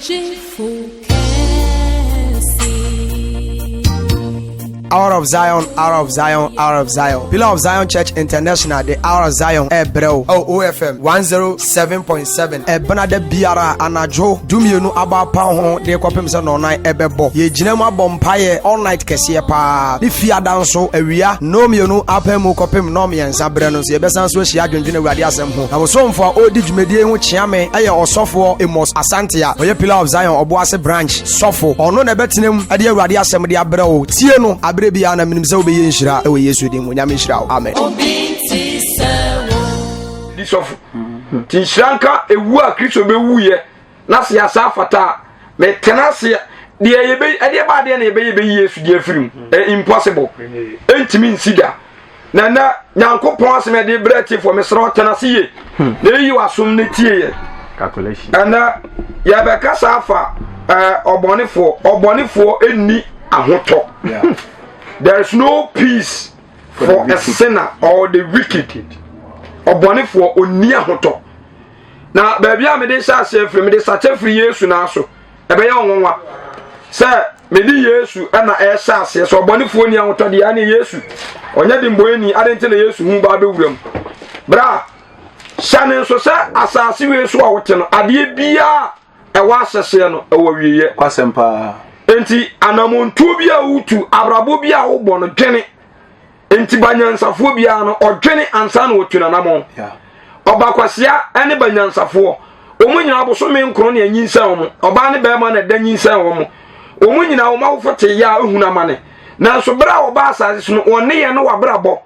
Gyefo kɛse. Hour of Zion, Hour of Zion, Hour of Zion. Pillar of Zion Church International, the Hour of Zion, ɛbrɛ wo. Oh, OFM 107.7. Ɛbena da biara anadwo 12 aba apa ho de kɔpem sɛ nɔnan ɛbɛbɔ. Yɛgyina mu abɔ mpaeɛ all night kɛseɛ paa. Ne fiada nso awia 2 apɛ mu kɔpem 3 berɛ no nso yɛbɛsan so ahyia adwendwene Awurade asɛm ho. Na bosomfo a ɔredi dwumadie ho kyea me ɛyɛ ɔsɔfoɔ Amos Asante a ɔyɛ Pillar of Zion Ɔboase branch sɔfo. Ɔno na ɛbɛtena mu ɛde Awurade asɛm de abrɛ wo. Tie no aberɛ biara na menim sɛ wobɛyɛ nhyira ɛwɔ Yesu din mu. Nyame nhyira wo. Amen. Obi nti sɛ wo. Di sɔfo. Nti nhyira nka ewu a Kristo bɛwuiɛ na se asa afata a metena aseɛ deɛ yɛbɛ ɛdeɛ ba adeɛ na yɛbɛyɛ bɛyi Yesu deɛ afiri mu. Ɛ impossible. Ɛntumi nsi da. Na ɛnɛ Nyankopɔn asɛm ɛde brɛ tiefoɔ, mesrɛ wo tena ase yie na ɛyi w'asom ne tie yɛ. Calculation. Ɛnɛ yɛbɛkasa afa ɔbɔnefoɔ. Ɔbɔnefoɔ ɛnni ahotɔ. There is no peace for a sinner or the wicked. Ɔbɔnefoɔ ɔnni ahotɔ. Na baabi a mede hyɛ aseɛ firi, mede sakyɛ firi Yesu naa so. Ɛbɛyɛ ɔnwanwa sɛ mede Yesu ɛna ɛhyɛ aseɛ sɛ ɔbɔnefoɔ ni ahotɔ deɛ, ɛne Yesu ɔnyɛ de mbɔni ade nti na Yesu hu ba bɛwura mu. Bra hyɛ ne nso sɛ asase wei so a wote no, adeɛ biara ɛwɔ ahyɛseɛ no ɛwɔ wieɛ. Kwasɛm paa. Nti anamontuo bi a wotu, abrabɔ bi a wobɔ no, dwene. Nti banyansafoɔ biara no ɔdwene ansa na wɔtu n'anammɔn. Ɔbakwasia ne banyansafoɔ, wɔn nyinaa bosome 9 ne anyinsɛn wɔn. Ɔbaa ne bɛrima na ɛda nyinsɛn wɔn. Wɔn nyinaa wɔn awofo te yɛ a ehunu amane. Nanso bere a wɔba asase so no, wɔn ne yɛn no wabrabɔ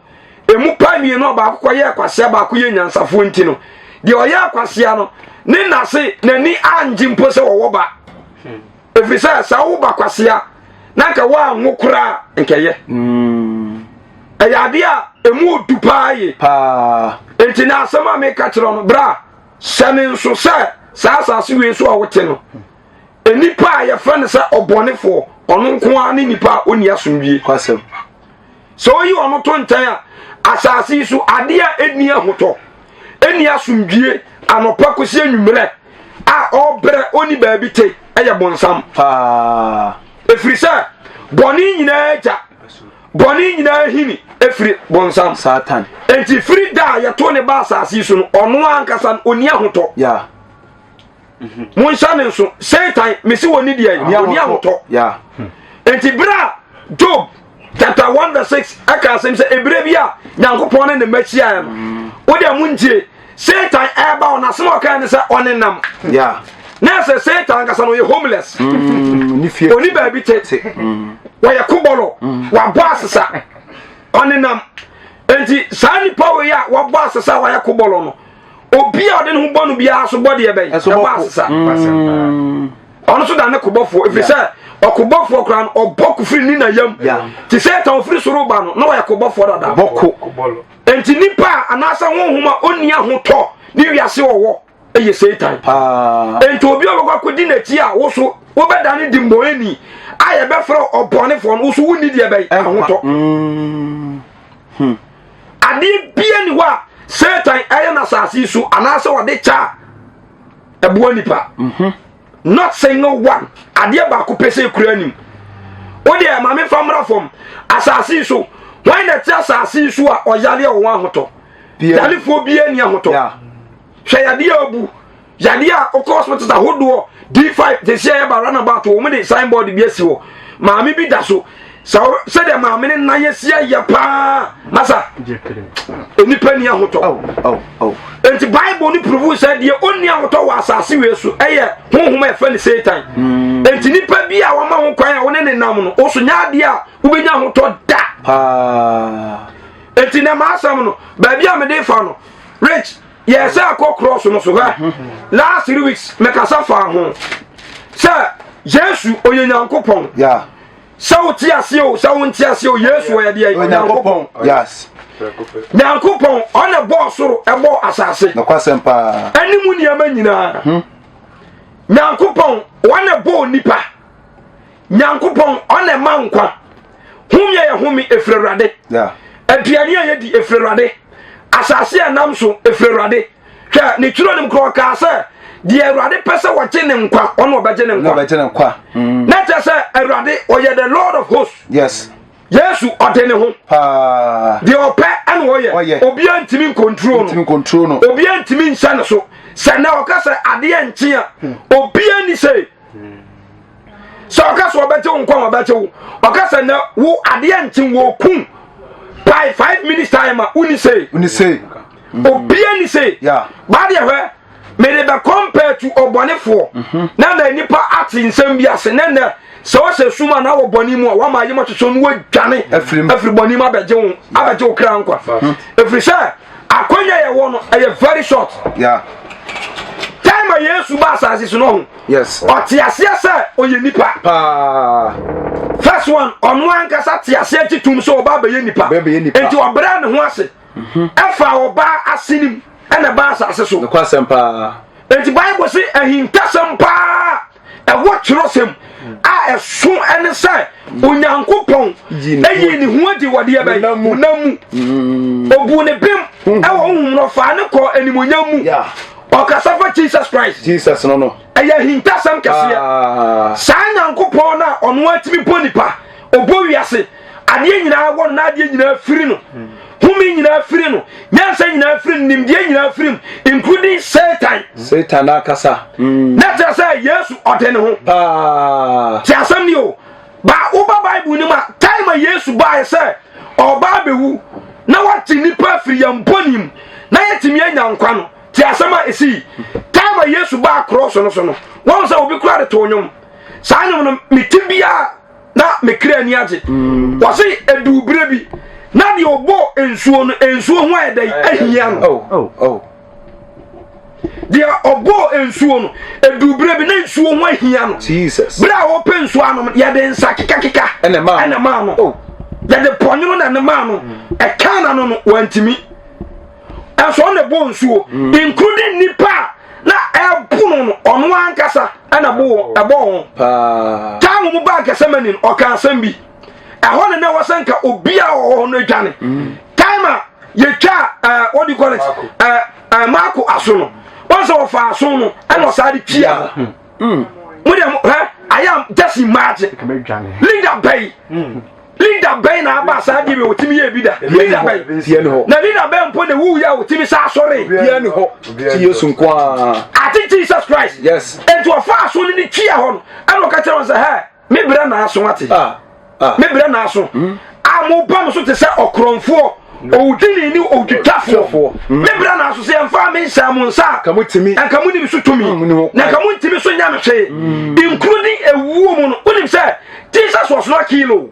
emu pa mmienu a baako kɔ yɛ kwasia, baako yɛ nyansafoɔ. Nti no deɛ ɔyɛ kwasia no ne nase n'ani angye mpo sɛ wɔwɔ ba, ɛfiri sɛ sɛ wo ba kwasia na nka woanwo koraa nkɛyɛ. Ɛyɛ adeɛ a emu odu paa ye. Paa. Nti na asɛm a meka kyerɛ no, bra hyɛ ne nso sɛ saa asase wei so a wote no, nipa a yɛfrɛ no sɛ ɔbɔnefoɔ, ɔno nko ara ne nipa a ɔnni asomdwie. Kwasɛm. Sɛ oyi ɔno to nkyɛn a, asase yi so adeɛ a ɛnni ahotɔ, ɛnni asomdwie anɔpa kɔsi anwummerɛ a ɔbrɛ ɔnni baabi te ɛyɛ bonsam. Paa. Ɛfiri sɛ bɔne nyinaa agya, bɔne nyinaa hini ɛfiri bonsam. Satan. Enti firi da a yɛto ne ba asase yi so no, ɔno ankasa no ɔnni ahotɔ. Monhyɛ ne nso, Satan mesi wɔ ni deɛ ɔnni ahotɔ. Enti berɛ a Job chapter 1 verse 6 ɛka asɛm sɛ ebire bi a Nyankopɔn ne ne mma hyiaeɛ no, wode mo ntie Satan ɛreba ɔno asɛm a ɔkae ne sɛ ɔnenam. Na sɛ Satan ankasa no ɔyɛ homeless. Ne fie. Ɔni baabi te. Wɔyɛ kobɔlɔ, wabɔ asesa, ɔnenam. Enti saa nipa wei a wabɔ asesa a wayɛ kobɔlɔ no, obi a ɔde ne ho bɔ no biara so bɔ deɛ bɛn Ɛso ɛbɔ bɔ ko. asesa. Ɔno nso da ne kobɔfoɔ, ɛfiri sɛ ɔkobɔfoɔ koraa no ɔbɔ kofiri ne na yam. Te Satan ofiri soro ba no na ɔyɛ kobɔfoɔ dada. Bɔko. Enti nipa a anaasɛ honhom a ɔnni ahotɔ ne wiase ɔwɔ ɛyɛ Satan. Paa. Enti obi a ɔbɛkɔ akɔdi n'akyi a wo so wobɛda ne dimmɔni a yɛbɛfrɛ ɔbɔnefoɔ no, wo so wonni deɛ bɛn ahotɔ. Adeɛ bia ni hɔ a Satan ɛyɛ n'asase yi so anaasɛ ɔde kyɛ a ɛboa nipa. Not single one. Adeɛ baako pɛ sɛ ekura anim. O deɛ maame fa mmra fam asase yi so, wɔn na ɛte asase yi so a ɔyare a ɔwɔ ahotɔ. Yarefoɔ bia ni ahotɔ. Hwɛ yadeɛ a obu, yadeɛ a ɔkɔ hospitals ahodoɔ D5 te sɛ ɛyɛ ba runabout, wɔn de signboard bi asi hɔ, maame bi da so sɛ sɛdeɛ maame ne nan asi ayɛ paa masa, nipa ni ahotɔ. Oh, oh, oh. Nti Bible no prove sɛ deɛ ɔnni ahotɔ wɔ asase wei so ɛyɛ honhom a ɛfɛ ne Satan. Nti nipa bi a wɔma ho kwan a wɔne ne nam no, ɔso nyɛ adeɛ a wobɛnya ahotɔ da. Paa. Nti na maasɛm no baabi a mede fa no, Rich, yɛ sɛ akɔ cross no so hɛ. Last 3 weeks mekasa fa ho sɛ Yesu ɔyɛ Nyankopɔn. Sɛ wote aseɛ o, sɛ wonte aseɛ o, Yesu ɔyɛ deɛ? Onyankopɔn. Yes. Nyankopɔn ɔna bɔɔ soro, ɛbɔɔ asase Nokwasɛm paa. ɛne mu nneɛma nyinaa. Nyankopɔn ɔna bɔɔ nipa. Nyankopɔn ɔna ma nkwa home a yɛhome ɛfiri Awurade. Aduane a yɛdi ɛfiri Awurade. Asase a nam so ɛfiri Awurade. Hwɛ ne twerɛ nim korɔ ɔkaa sɛ Deɛ Awurade pɛ sɛ wɔgye ne nkwa, ɔno ɔbɛgye ne nkwa. Ɔbɛgye ne nkwa. Na kyerɛ sɛ Awurade ɔyɛ the Lord of hosts. Yes. Yesu ɔde ne ho. Paa. Deɛ ɔpɛ ɛna ɔyɛ. Obiara ntumi nkontrol no. Ntumi nkontrol no. Obiara ntumi nhyɛ ne so. Sɛ na ɔka sɛ adeɛ nkye a, obiara ni sɛ. Sɛ ɔka sɛ ɔbɛgye wo nkwa ɔbɛgye wo. Ɔka sɛ na wo adeɛ nkye wɔ kum. By 5 minutes time a woni sɛ. Woni sɛ. Obiara ni sɛ. Baadeɛ hwɛ mede bɛ compare to ɔbɔnefoɔ na nipa ate nsɛm bi ase na nɛ sɛ ɔhyɛ sum a na wɔ bɔne mu a wama ayɛ mɔtwetwe no wadwane afiri bɔne mu abɛgye wo abɛgye wo kra nkwa, ɛfiri sɛ akwanya yɛwɔ no ɛyɛ very short. Time a Yesu ba asase so no ho, ɔte aseɛ sɛ ɔyɛ nipa. First one, ɔno ankasa te aseɛ gye tom sɛ ɔba abɛyɛ nipa, enti ɔbrɛ ne ho ase ɛfa ɔbaa asenim ɛna ba asase so. Nokwasɛm paa. Enti Bible se ahintasɛm paa ɛwɔ twerɛsɛm a ɛso ɛne sɛ Onyankopɔn ɛyi ne ho adi wɔ deɛ bɛyɛ honam mu. Obu ne bem ɛwɔ honhom no, ɔfaa ne kɔ animonyam mu. Ɔkasa fa Jesus Christ. Jesus no. Ɛyɛ ahintasɛm kɛseɛ. Saa Nyankopɔn no a ɔno atumi bɔ nipa, ɔbɔ wiase adeɛ nyinaa wɔ no, na adeɛ nyinaa firi no, home nyinaa firi no, nyansa nyinaa firi no, nimdeɛ nyinaa firi mu, including Satan. Satan n'akasa. Na kyerɛ sɛ Yesu ɔde ne ho paa. Te asɛm ni o, ba woba Bible no mu a, time a Yesu baeɛ sɛ ɔba abɛwu na wate nnipa afiri yɛn bɔne mu na yɛtumi anya nkwa no, te asɛm a ɛsii time a Yesu baa cross no so no. Wɔn sɛ obi kora de too nnwom, saa nnwom no mete biara na me kra ani agye. Wɔse ɛduu berɛ bi na deɛ ɔbɔ nsuo no, nsuo ho ayɛ dɛn ahia no. Deɛ ɔbɔɔ nsuo no, ɛduu berɛ bi na nsuo ho ahia no. Jesus. Berɛ a wɔpɛ nsuo anom, yɛde nsa kekakeka ɛna maa ɛna maa no. Yɛde pɔnwono na ne maa no. Ɛka na no wantumi. Ɛnso ɔna bɔ nsuo, including nipa a na ɛbo no, ɔno ankasa ɛna bo wɔn ɛbɔ wɔn. Paa. Taa wɔn ba Gethsemane no, ɔka asɛm bi. Ɛhɔ na na ɛwɔ sɛ nka obi a ɔwɔ hɔ no adwane. Time a yɛtwa what do you call it, ɛɛ ɛɛ Maako aso no, wɔn sɛ wɔfa aso no ɛna ɔsaa de tua no. Mo deɛ mo hɛ ayɛ, just imagine leader bɛyi, leader bɛyi na aba saa deɛ bi otimi yɛ bi da, leader bɛyi Tie ne hɔ. na leader bɛyi mpo na ewu yɛ a otimi sa asɔre. Bia ne hɔ. Ti Yesu nko ara. Ate Jesus Christ. Eti ɔfa aso no ne tua hɔ no, ɛna ɔka kyerɛ wɔn sɛ, hɛ me brɛ na aso ate. Me brɛ na aso a mo ba mo so te sɛ ɔkorɔmfoɔ, owudini ne owudwitwafoɔ. Me brɛ na aso sɛ yɛmfa me nhyɛ mo nsa a Ka mo timi. Nka mo nim so tumi mo ni ho na nka mo ntimi so nya me hwee, including ewuo mu no. Wonim sɛ Jesus was not killed o.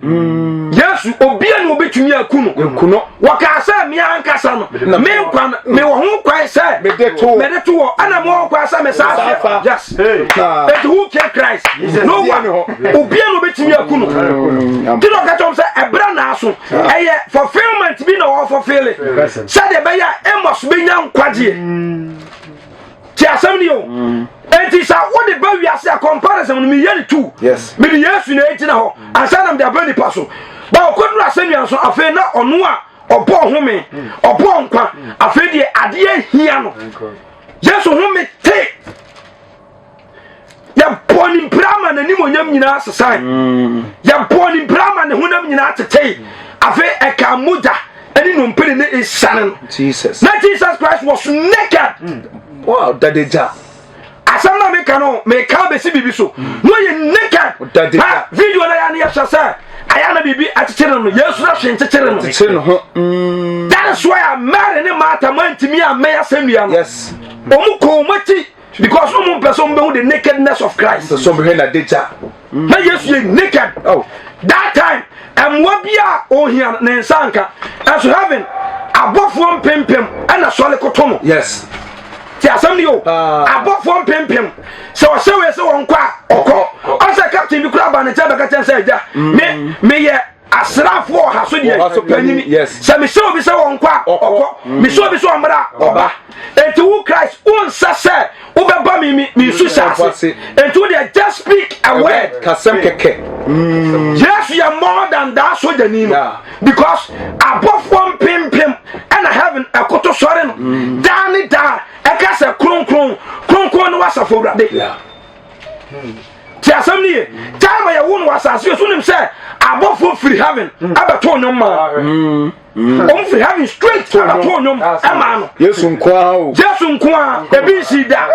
Yesu obia ne obɛtumi aku no. Aku no. Wɔkaa sɛ mea ankasa no, me nkwa no, mewɔ ho kwan sɛ Mede to. Mede to wɔ, ɛna mewɔ ho kwan sɛ mesaa Mesaa fa. fa. Yes. Ah. Enti who killed Christ? No Obia one. ne hɔ. Obia ne obɛtumi aku no. Nti na ɔka kyerɛ wɔn sɛ ɛberɛ naa so ɛyɛ fulfillment bi na ɔwɔ fulfill sɛdeɛ ɛbɛyɛ a Amos bɛnya nkwagyeɛ. Ti asɛm ni o. Enti sɛ wode ba wiase a, comparison no meyɛ ne tu. Mede Yesu na ɛgyina hɔ ansa na mede aba nipa so. Ba ɔkɔduru asɛnnua so, afei na ɔno a ɔbɔɔ home, ɔbɔɔ nkwa, afei deɛ adeɛ hia no. Yesu home te yɛbɔɔ ne mpira ma n'animonyam nyinaa sesan. Yɛbɔɔ ne mpira ma ne honam nyinaa tetee. Afei ɛka mogya ɛne nnompe ne esiane no. Jesus. Na Jesus Christ was naked. Wow, dadagya. Asɛm na meka no, meka bɛsi biribi so na ɔyɛ naked. Dadagya. Ha, video no yɛ ne yɛhwɛ sɛ ayɛ na biribi akyekyere no. Yesu na hwee nkyekyere no. Kyekyere ne ho. That is why a Mary ne Martha mantumi ammɛn asɛnnua no. Ɔmo kɔɔ ɔmo akyi because no mo mpɛ sɛ ɔmo bɛhu the nakedness of Christ. Sɛ sɛ ɔbɛhwɛ n'adagya. Na Yesu yɛ naked. That time ɛmoa bi a ohia no ne nsa nka. Ɛso heaven abɔfoɔ mpempem ɛna sɔle koto no. Ti asɛm ni o. Abɔfoɔ mpempem sɛ ɔhyɛ wei sɛ wɔn kɔ a ɔkɔ. Ɔsɛ captain bi kura ba ne nkyɛn bɛka kyɛn sɛ, agya, me meyɛ asraafoɔ ɔha so deɛ Ɔha so panyini. panyin, yes. Sɛ mehyɛ obi sɛ wɔn kɔ a ɔkɔ, mehyɛ obi sɛ ɔmmra a ɔba. Enti wo Christ wonsɛ sɛ wobɛba me nsu hyɛ ase. Enti wo deɛ, just speak a word. Kasɛm kɛkɛ. Yesu yɛ more than that sogyani no because abɔfoɔ mpempem ɛna Ɛna heaven ɛkoto sɔre no mm. daa ne daa ɛka sɛ kronkron kronkron ne wasafo awurade. Ti asɛm no ye time a yɛwo no wɔ asase so nim sɛ abɔfoɔ firi heaven mm. ɛbɛto nnwom maa. Mm. Wɔn firi heaven straight ɛbɛto nnwom ɛmaa no. Yesu nkoa o. Yesu nkoa ebi nsi da.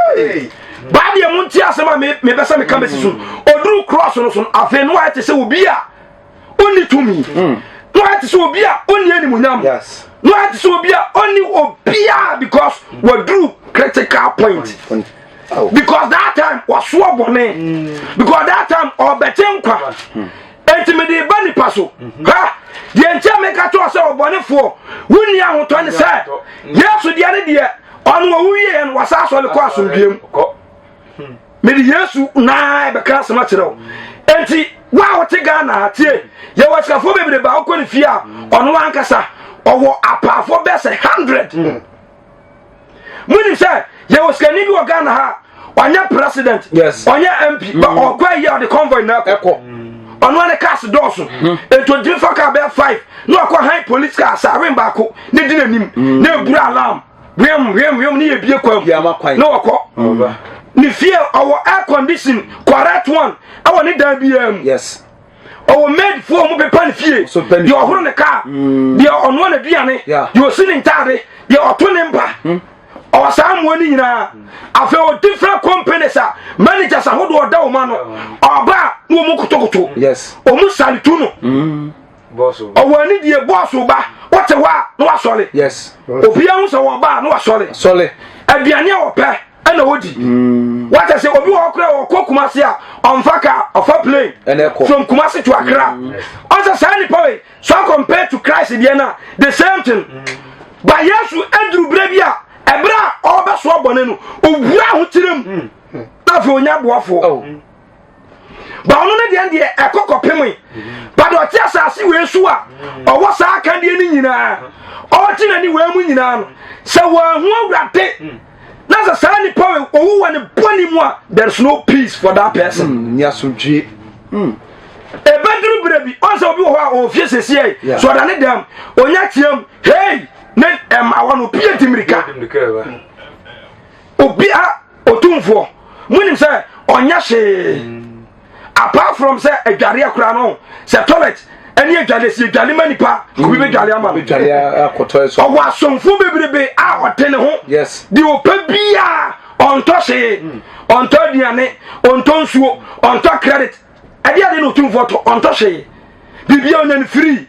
Baa deɛ mo nti asɛm a mepɛ sɛ meka bɛsi so oduru cross no so afei no ayɛ te sɛ obi a ɔnni tumi hmm. na wayɛ te sɛ obi a ɔnni animuonyam na wayɛ te sɛ obi a ɔnni obiara because waduru critical point oh. because that time wasoɔ bɔne hmm. because that time ɔbɛgye nkwa hmm. enti mede ba nipa so mhm. ha deɛ nti a meka kyerɛ sɛ ɔbɔnefoɔ wonni ahotɔ ne sɛ yesu deɛ ne deɛ ɔno ɔwu wieɛ no wasa asɔre kɔ asomdwoeɛ mu mede yesu naa ɛbɛka asɛm akyerɛ wo enti wo a wote ghana ha tie yɛwɔ asikafoɔ bebree ba wokɔ ne fie a ɔno ankasa ɔwɔ apaafoɔ bɛɛ sɛ 100 monim sɛ yɛwɔ sikani bi wɔ ghana ha ɔnyɛ president ɔnyɛ mp ba mm. ɔkɔ ayi a ɔde convoy na ɛkɔ ɔno ane cars dɔɔso enti ɔgyina fa car bɛɛ 5 na ɔkɔ han police car sɛ awen baako ne di n'anim na ebura alarm Wiem wiem wiem ne yɛ bie kwan mu na ɔkɔ mm. ne fie ɔwɔ air condition correct one ɛwɔ ne dan biara mu yes ɔwɔ maid foɔ ɔmo pepa ne fie deɛ ɔhoro ne kaa mm. deɛ ɔnoa n'aduane deɛ ɔsi ne ntaade deɛ ɔto ne mpa mm. ɔwɔ saa mmoa no nyinaa afei ɔ different companies a managers ahodoɔ ɔda wɔn ano ɔba a na wɔn kotokoto wɔn salitu no. Ɔwɔ anidie bɔɔso ba wote hɔ a na wasɔre. Yes. Obiara ho sɛ wɔba a na wasɔre. Sɔre. Aduane a wɔpɛ ɛna wɔdi. Mm. Wata sɛ obi wɔ hɔ koraa ɔkɔ Kumasi a ɔnfa kaa ɔfa plane. Ɛna ɛkɔ. From Kumasi to Accra. Mm. Ɔsɛ saa nipa wei so compare to Christ deɛ na the same thing. Mm. Ba Yesu aduru berɛ bi a ɛberɛ a ɔrebɛsoa bɔne no owura ahokyerɛ mu. Mm. Na afei onya aboafoɔ. Oh. Ba ɔno ne deɛ deɛ ɛkɔ kɔpem ba deɛ ɔte asase wei so a ɔwɔ saa akadeɛ no nyinaa ɔgye n'ani wei mu nyinaa no sɛ wɔahu awurade na sɛ saa nipa wei owu wɔ ne bɔne mu a there is no peace for that person. Mm, ni asomdwie. Mm. Ebeduru bere bi ɔn sɛ obi wɔ hɔ a ɔwɔ fie sɛsie yi so ɔda ne dɛm onya team hey ne ɛma wɔ no pie di mirika obi a Otumfoɔ, monim sɛ ɔnyɛ hwee apart from sɛ adwareɛ koraa no sɛ toilet ɛne adwale si adwale ma nipa obi bɛ dwale ama no ɔwɔ asomfo bebrebe a ɔte ne ho deɛ ɔpɛ biara ɔntɔ hwee hmm. ɔntɔ aduane ɔntɔ nsuo ɔntɔ credit ɛdeɛ ade na otumfoɔ tɔ ɔntɔ hwee biribiara ɔnya no free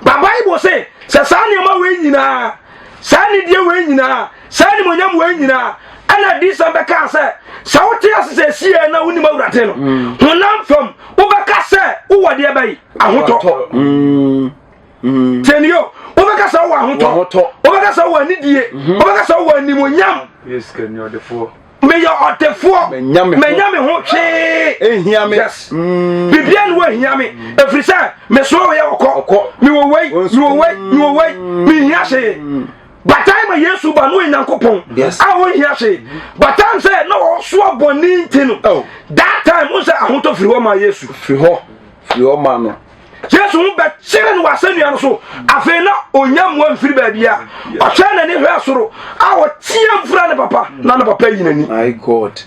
Ba Bible se sɛ saa nneɛma wei nyinaa, saa nidie wei nyinaa, saa animonyam wei nyinaa, ɛna adiyisɛm bɛkaa sɛ sɛ wote ase sɛ ɛsiɛ na wonim awurade no mm. honam fam wobɛka sɛ wowɔ deɛ bɛyi ahotɔ mm. mm. tiɛnio wobɛka sɛ wowɔ ahotɔ wobɛka sɛ wowɔ anidie mm-hmm. wobɛka sɛ wowɔ animonyam meyɛ ɔdefoɔ manya me ho hwee ehia me yes mm. bibia ne wɔahia me ɛfiri sɛ mesoa wei ɔkɔ mewɔ wei mewɔ wei mewɔ wei mehia hwee mm. batae ma yesu ba no ɔyɛ nyankopɔn a ɔnhia hwee batae sɛ na ɔsoa bɔne nti no oh. that time wo sɛ ahotɔ firi hɔ ma yesu firi hɔ firi hɔ ma no Yesu ho bɛkyere no wɔ asɛnnua no so. Afei na onya mmoa mfiri baabi a ɔhwɛ n'ani hwɛ soro a ɔteɛ mfura ne papa na ne papa yi n'ani. My God.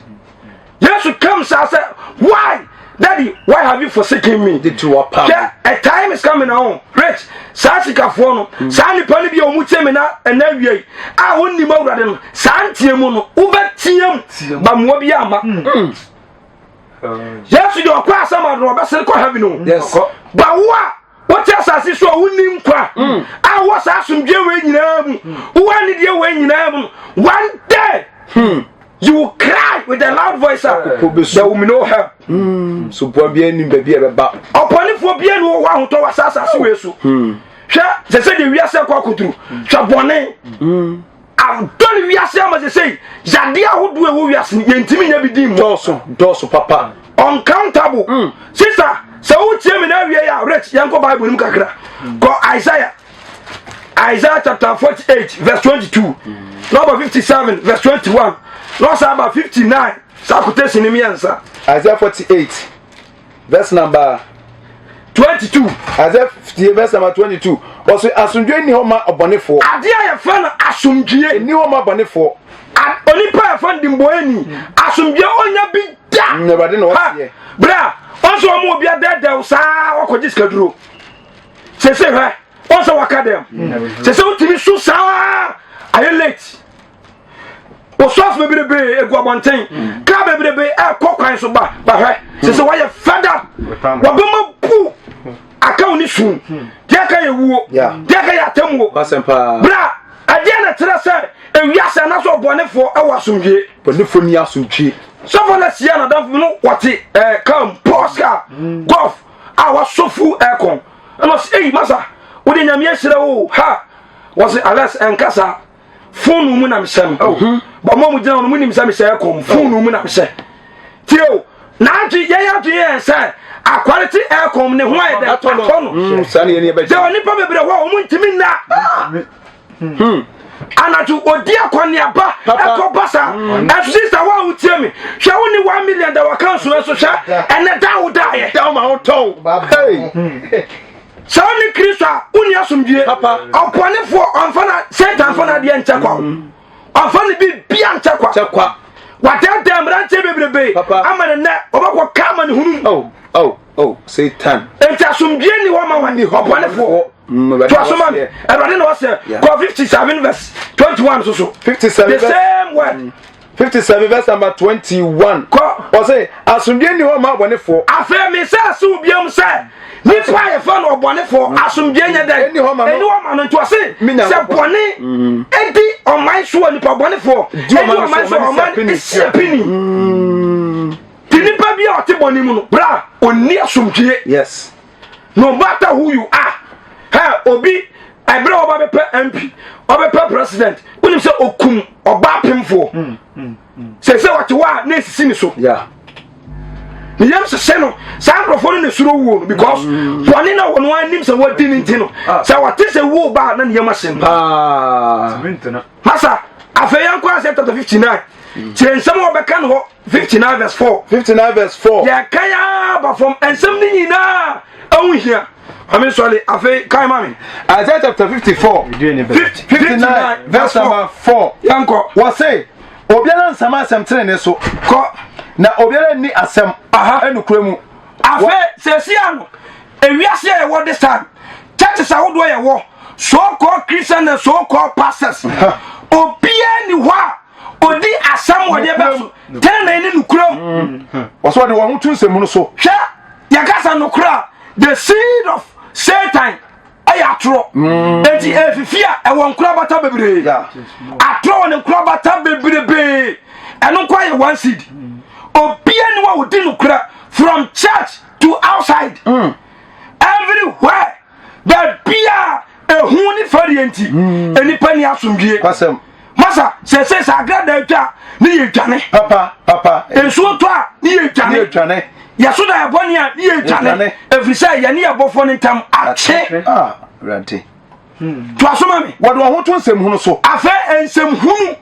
Yesu kam saa sɛ why daddy why have you forsaken me? Hwɛ a time is coming now rich saa sikafoɔ no mm. saa nipa no bi a wɔn tie me na ɛna awia yi a wɔn nim awurade no saa nteɛ mu no wobɛteɛ mu ba mmoa bi ama. Mm. Yesu deɛ ɔkɔ asɛm ado ɔbɛsene kɔ heaven o. Yes. Ba wo a wote asase so a wonni nkwa mm. a wɔ saa asomdwe wei nyinaa mu mm. wowɔ anidie wei nyinaa mu one day hmm. you will cry with a loud voice a there will be no help. Hmm. So boa bi anim baabi a ɛbɛba. Ɔpɔnefoɔ bi ani wɔ hɔ ahotɔ wɔ saa asase wei so. Hmm. Hwɛ sɛ sɛ deɛ wiase akɔ akɔduru hwɛ bɔne. Adɔ ne wiase ama sesei yadeɛ ahodoɔ ɛwɔ wiase no yɛntumi nya bi di mmɔ. Dɔɔso dɔɔso papa. Uncountable. Mm. Sista sɛ wotie me na awie a rich yɛnkɔ Bible no mu kakra. Mm. Kɔ Isaiah Isaiah chapter 48 verse 22. Mm. Na ɔba 57 verse 21. Na ɔsan aba 59 saa quotation no mmiɛnsa. Isaiah 48 verse number. 22. Isaiah 58 verse number 22. Ɔsɛ asomdwoe nni hɔ ma ɔbɔnefoɔ. Adeɛ a yɛfrɛ no asomdwoe. Nni hɔ ma ɔbɔnefoɔ. Onipa a yɛfrɛ no dimbɔni. Asomdwoe ɔnya bi da. Awurade na ɔseɛ. Bra, ɔnso wɔn obi adɛɛdɛw saa wakɔgye sikaduro. Sese hwɛ, ɔnso waka dɛm. Sese wotumi so saa ayɛ late. Osɔfo bebrebe egu abɔnten, kaa bebrebe ɛkɔ kwan so ba bahwɛ. Sese wɔyɛ fed up, wɔbɛma bu aka wo ne su. Deɛ aka yɛ wuo, deɛ aka yɛ atemmuo. Bra, ɛdeɛ na kyerɛ sɛ ewiase anaasɛ ɔbɔnefoɔ ɛwɔ asomdwie. Bɔnefoɔ ni asomdwie. Sɔfo na sia n'adamfo no wɔte ɛɛ kaa mu, Porsche car, Golf a wasɔ full aircon. Ɛna ɔsɛ, eyi masa, wode nyame ahyira wo ha. Wɔse Alex ɛnka saa. Fone mu na mehyɛ no. Oh. Bɔ mo a mo gyina hɔ no mo nim sɛ mehyɛ aircon fone mu na mehyɛ. Tie o, n'adwe yɛn adwe yɛn sɛ akware te aircon ne ho ayɛ dɛ atɔ no. Mm, saa ne yɛn yɛbɛgye. Deɛ onipa bebree hɔ a wɔn ntumi nna. Hmm. Anadwo odi akɔneaba ɛkɔ ba saa. Ɛso sista wo a wotie me hwɛ wo ne 1 million da waka nso ɛso hwɛ ɛnɛ da wo daeɛ. Da wo ma wo tɔn. Hey. Sɛ wone Kristo a wonni asomdwie. Ɔbɔnefoɔ ɔmfa na Satan fa n'adeɛ nkyɛ kwa. Ɔmfa ne bibia nkyɛ kwa. Kyɛ kwa. Wadaadaa mmeranteɛ bebrebe ama ne nnɛ ɔbɛkɔ ka ama ne hunu mu. Oh, oh, oh, Satan. Enti asomdwie ni hɔ ma wɔn ɔbɔnefoɔ. To aso ma me. Awurade na ɔsɛ kɔ 57 verse 21 so so. 57 The same word. 57 verse number 21. Kɔ. Ɔsɛ asomdwie ni hɔ ma abɔnefoɔ. Afei me sɛ ase wo biam sɛ nipa a yɛfrɛ no ɔbɔnefoɔ asomdwie nyɛ dɛn Ɛnni hɔ ma no. ɛnni hɔ ma no nti ɔse Me sɛ Nyankopɔn. bɔne ɛdi ɔman so a nipa bɔnefoɔ Di ɛdi ɔman ɔman so, so a ɔman ɔman si apini. si apini nti nipa bi a ɔte bɔne mu no bra ɔnni asomdwie. Yes. No matter who you are, hɛ obi ɛberɛ a ɔba bɛpɛ MP, ɔbɛpɛ president, wonim sɛ okum ɔba apemfoɔ. Sɛ sɛ ɔte hɔ a na esisi ne so. Yeah. Ne yam hyehye no, saa nkurɔfoɔ no na esuro wuo no because bɔne na wɔn anim sɛ wɔadi ne nti no, sɛ wɔte sɛ wuo ba a na ne yam ahye no. Paa. Masa, afei yɛn kɔ Isaiah chapter 59. Kyerɛ nsɛm a wɔbɛka no hɔ 59 verse 4. 59 verse 4. Yɛka yɛ aba fam nsɛm no nyinaa ɛho hia. Mame sɔle afei kan ma me. Isaiah chapter 54. 59 verse number 4. Yɛnkɔ. Wɔse obiara nsɛm asɛm tenene so. Kɔ. Na obiara nni asɛm. Aha. Ɛnukura mu. Afei sɛsi ano ewiase a yɛwɔ this time churches ahodoɔ yɛwɔ so called Christian and so called pastors obiara ni hɔ a odi asɛm wɔ deɛ bɛ so tenene ne nukura mu. Wɔsɛ wɔde wɔn ho to nsɛm no so. Hwɛ yɛkasa nokora a the seed of Satan ɛyɛ atorɔ eti efifi a ɛwɔ nkorabata bebree atorɔ wɔ ne nkorabata bebrebee ɛno nko ayɛ one seed obia ni wa odi nokora from church to outside everywhere baabia ehu ne fɛreɛ nti enipa ni asomdwie Kwasɛm. masa sɛsɛ sɛ agrada atwa ne yɛ dwane Papa papa. nsuo tɔ a ne yɛ Ne yɛ dwane dwane. yɛso da yɛbɔne a ne yɛ dwane Yɛ dwane. ɛfiri sɛ yɛne yɛbɔfoɔ no ntam akye Ah, Awurade. toa so ma me Wɔde wɔn ho to nsɛm hunu so. afei nsɛmhunu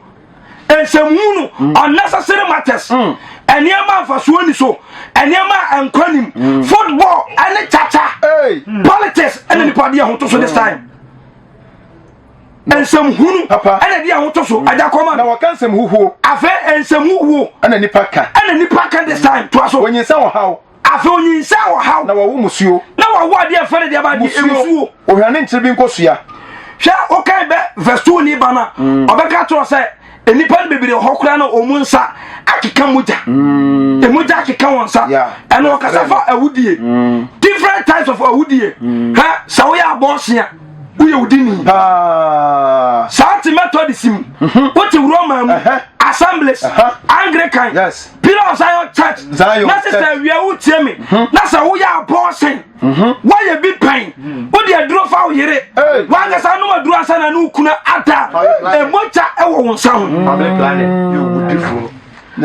nsɛmhunu unnecessary matters nneɛma mfasoɔ ni so nneɛma a ɛnkɔ nim football ɛne kyakya Hey. politics ɛne nipa de ɛho to so this time nsɛmhunu Papa. ɛna de ɛho to so agya kɔma Na wɔka nsɛm huhuo afei nsɛmhuhuo ɛna nipa ka. ɛna nipa ka this time toa so Wɔnyinsa ɔhaw afei onyinsa ɔhaw na wɔwo musuo. na wɔwo adeɛ fɛre deɛ ba deɛ emusuo Ohwane nkyere bi nkosua. Hwɛ wokan bɛ verse 2 ni ba no a ɔbɛka kyerɛ sɛ nnipa no bebree wɔ hɔ koraa na ɔmu nsa akeka mogya mogya akeka wɔn nsa. Ɛno ɔkasa fa awudie, different types of awudie. Hwɛ sɛ woyɛ abɔɔse a woyɛ wudini Paa. saa te Methodist mu, wote Roma mu, Assemblies, Anglican, Pillar of Zion Church, Zion na sɛ Church. awia wotie me na sɛ woyɛ abɔɔsen woayɛ bi pɛn wode aduro fa wo yere Hey. wankasa nom aduro ansa na ne wo kuna ada ɛmogya ɛwɔ wo nsa ho. Family planning yɛ owudifoɔ.